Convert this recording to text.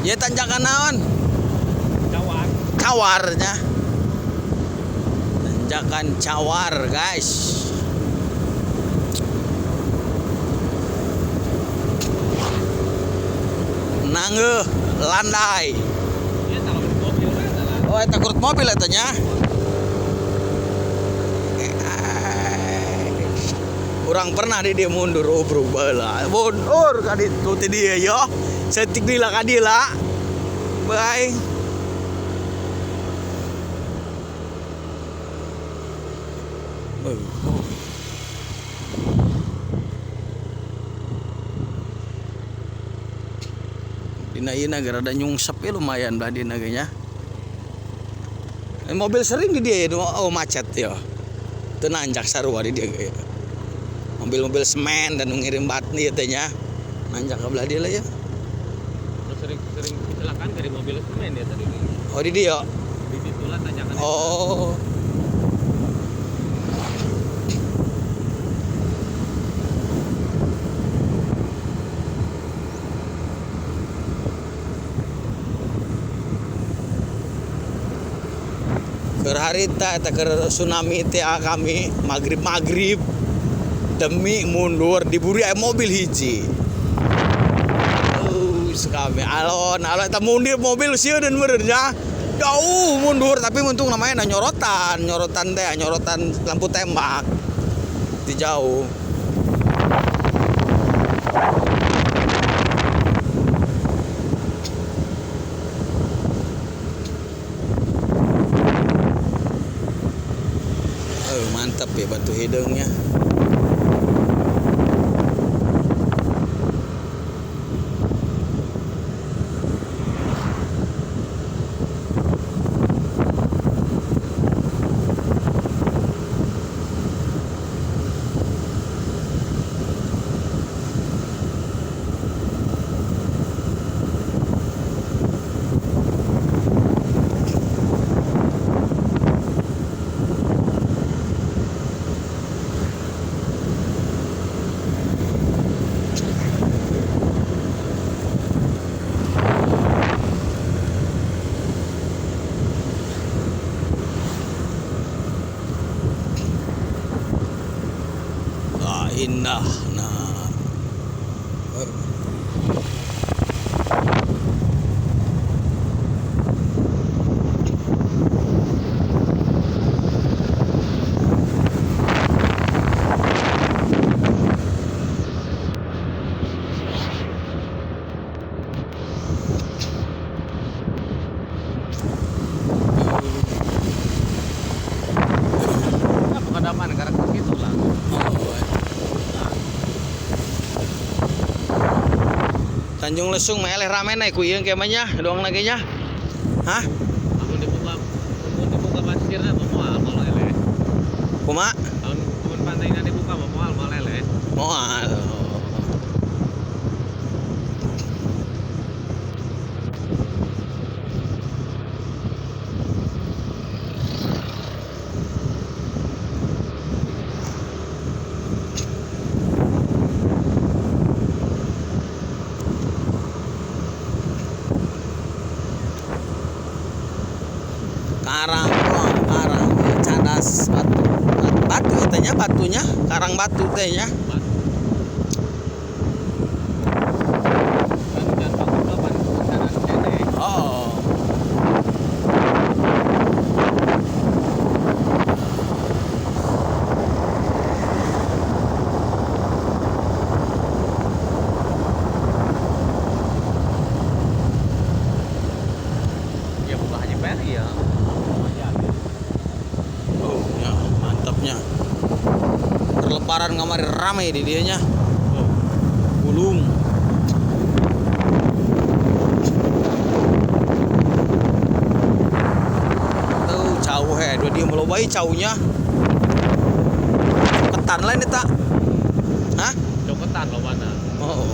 Ya tanjakan naon? Cawar. Cawarnya. Tanjakan Cawar, guys. Nangeuh landai. Iya, kalau mobil kan. Oh, eta kurut mobil eta nya. Urang pernah di dia mundur ubrug baheula. Mundur ka ditu ti dieu yo. Setik lila ka dieu lah. Bye. Dina ieu na rada nyungsep ya lumayan bah dina ge nya. Mobil sering di dia ya, oh macet ya. Teu nanjak sarua di dia ge. Mobil-mobil semen dan ngirim batu ieu teh nya. Nanjak ke belah dia lah ya. Sering kecelakaan dari mobil semen ya tadi. Oh di dia. Di situlah tanjakan. Oh. Keur harita eta keur tsunami teh kami magrib-magrib demi mundur diburi aya mobil hiji. Kami alon alon eta mundur mobil sieun meureun nya. Jauh mundur tapi untung namanya nyorotan, nyorotan teh, nyorotan lampu tembak. Di jauh. Mantap ya batu hidungnya. Indah. Nah. Nah, pengadaman karakter gitu lah. Tanjung Lesung mah eleh rame naik ku ieu ke mah nya, doang lagi nya. Hah? Amun dibuka pasirna mah moal moal eleh. Kumaha? Amun pantainya dibuka mah moal moal eleh. Moal. Karang, karang, cadas, batu, batu katanya batunya, karang batu tehnya. Oh. Ya buka Haji Peri ya. Oh, ya, mantapnya. Berlebaran kemarin ramai di dianya. Oh, gulung. Tuh jauh he, dua dia melobai jauhnya. Coketan lain eta. Hah? Coketan lobana. Oh.